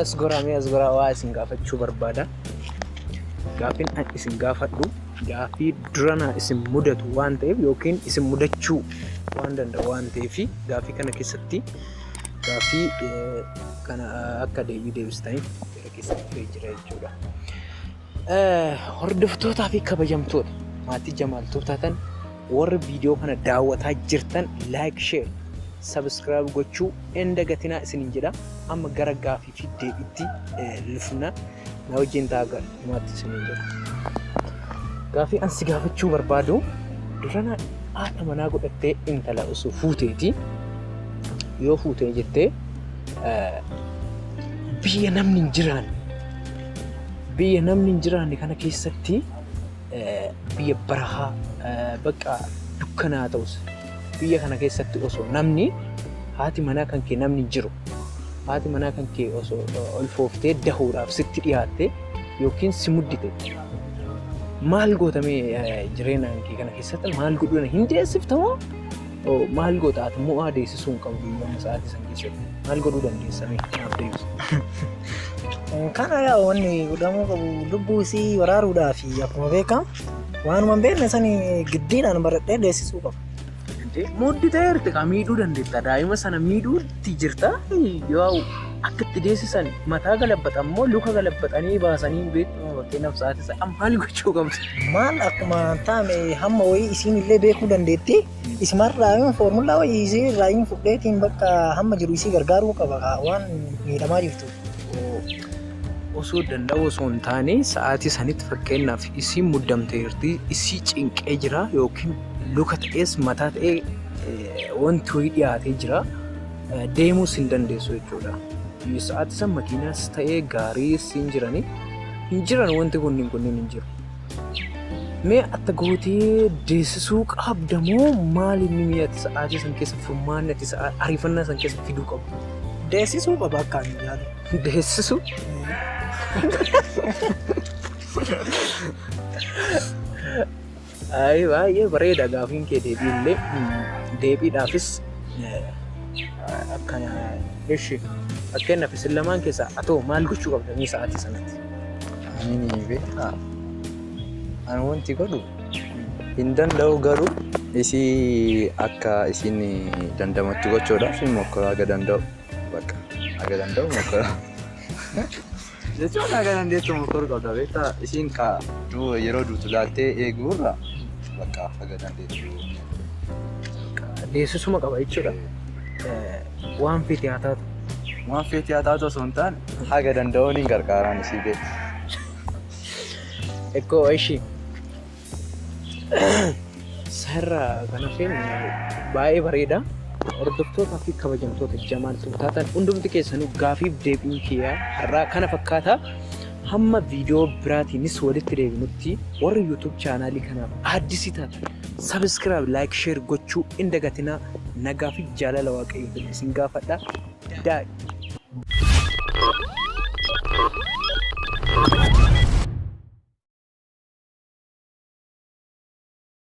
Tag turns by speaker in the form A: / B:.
A: as goraa, mee as goraa, waa isin gaafachuu barbaada. Gaaffiin an isin gaafadhu gaaffii duranaa isin mudatu waan ta'eef yookiin isin mudachuu waan danda'u waan ta'eef, gaaffii kana keessatti gaaffii kana akka deebii deebistaniif gara keessatti dhufee jira jechuudha. Hordoftootaa fi kabajamtoota maatii Jamaaltuu taatan, warri viidiyoo kana daawwataa jirtan, like, share, subscribe gochuu hin dagatinaa isiniin jedha. Amma gara gaaffii fi deebiitti lufna, na wajjin ta'a dhumaatti isiniin jedha. Gaaffii an si gaafachuu barbaadu, durana haadha manaa godhattee intala osoo fuuteeti, yoo fuutee jettee biyya namni hin jiraanne, biyya namni hin jiraanne kana keessatti, biyya barahaa bakka dukkanaa ta'us, biyya kana keessatti osoo namni haati manaa kan kee namni hin jiru, haati manaa kan kee osoo ulfooftee dahuudhaaf sitti dhiyaatte yookiin si muddite, maal gootamee jireenya kee kana keessatti maal godhuu hin deessiftamoo maal goota? Ati mo'aa deessisuu hin qabdu amma sa'aatii san keessatti maal godhuu dandeessamee naaf deebisa.
B: Kana yaa wanni godhamuu qabu lubbuu isii baraaruudhaaf, akkuma beekamu waanuma hin beekne sani giddiidhaan baradhee deessisuu qaba.
A: Mudditeerti ka miidhuu dandeetta, daa'ima sana miidhuutti jirta. Yoo akka itti deessisan mataa galabbatan moo luka galabbatanii baasanii hin beektu, fakkeenyaaf sa'aatii sana maal gochuu qabdu?
B: Maal, akkuma taame hamma wayii isiin illee beekuu dandeetti. Isimarraa foormulaa wayii isii irraa hin fudheetiin bakka hamma jiru isii gargaaruu qaba waan miidhamaa jirtu.
A: Osoo danda'u osoo hin taane, sa'aatii sanitti fakkeenyaaf isiin muddamteerti, isii cinqee jira, yookiin luka ta'es mataa ta'ee wanti wayii dhiyaatee jira, deemuus hin dandeessu jechuudha. Sa'aatii san makiinaas ta'ee gaariis hin jirani, hin jiran, wanti kunniin hin jiru. Mee atta gootee deessisuu qabda moo maal inni mi'a ati sa'aatii san keessa furmaanni ati ariifannaa san keessa fiduu qabdu?
B: Deessisuu qaba akka ani yaadu.
A: Deessisuu? Ayi, baay'ee bareeda gaafiin kee, deebiillee deebiidhaafis akkana. Ishi, fakkeenyaaf isin lamaan keessaa atoo maal gochuu qabda mee sa'aatii sanatti?
C: Ani ni beekaa. Ani wanti godhu hin danda'u, garuu isii akka isiin dandamattu gochuudhaaf hin mokkora haga danda'u. Bakka haga danda'u mokkora. Jechuun haga dandeettu mokkoruu qabda, beektaa, isiin ka yeroo duutu laaltee eeguurra bakka haga dandeettu.
A: Deessisuma qaba jechuudha. Waan feete haa taatu.
C: Waan feetii haa taatu osoo hin taane, haga danda'uun hin gargaaraan isii beeku.
A: Ekkoo ishi. Sarara kana feene baay'ee bareeda. Hordoftootaa fi kabajamtoota Jamaal taatan hundumti keessanuu, gaafiif deebiin kiyyaa har'aa kana fakkaata. Hamma viidiyoo biraatiinis walitti deebinutti, warri YouTube chaanaalii kanaaf addisii taatan subscribe, like, share gochuu hin dagatinaa. Nagaa fi jaalala Waaqayyootiin isin gaafadha. Daa'e.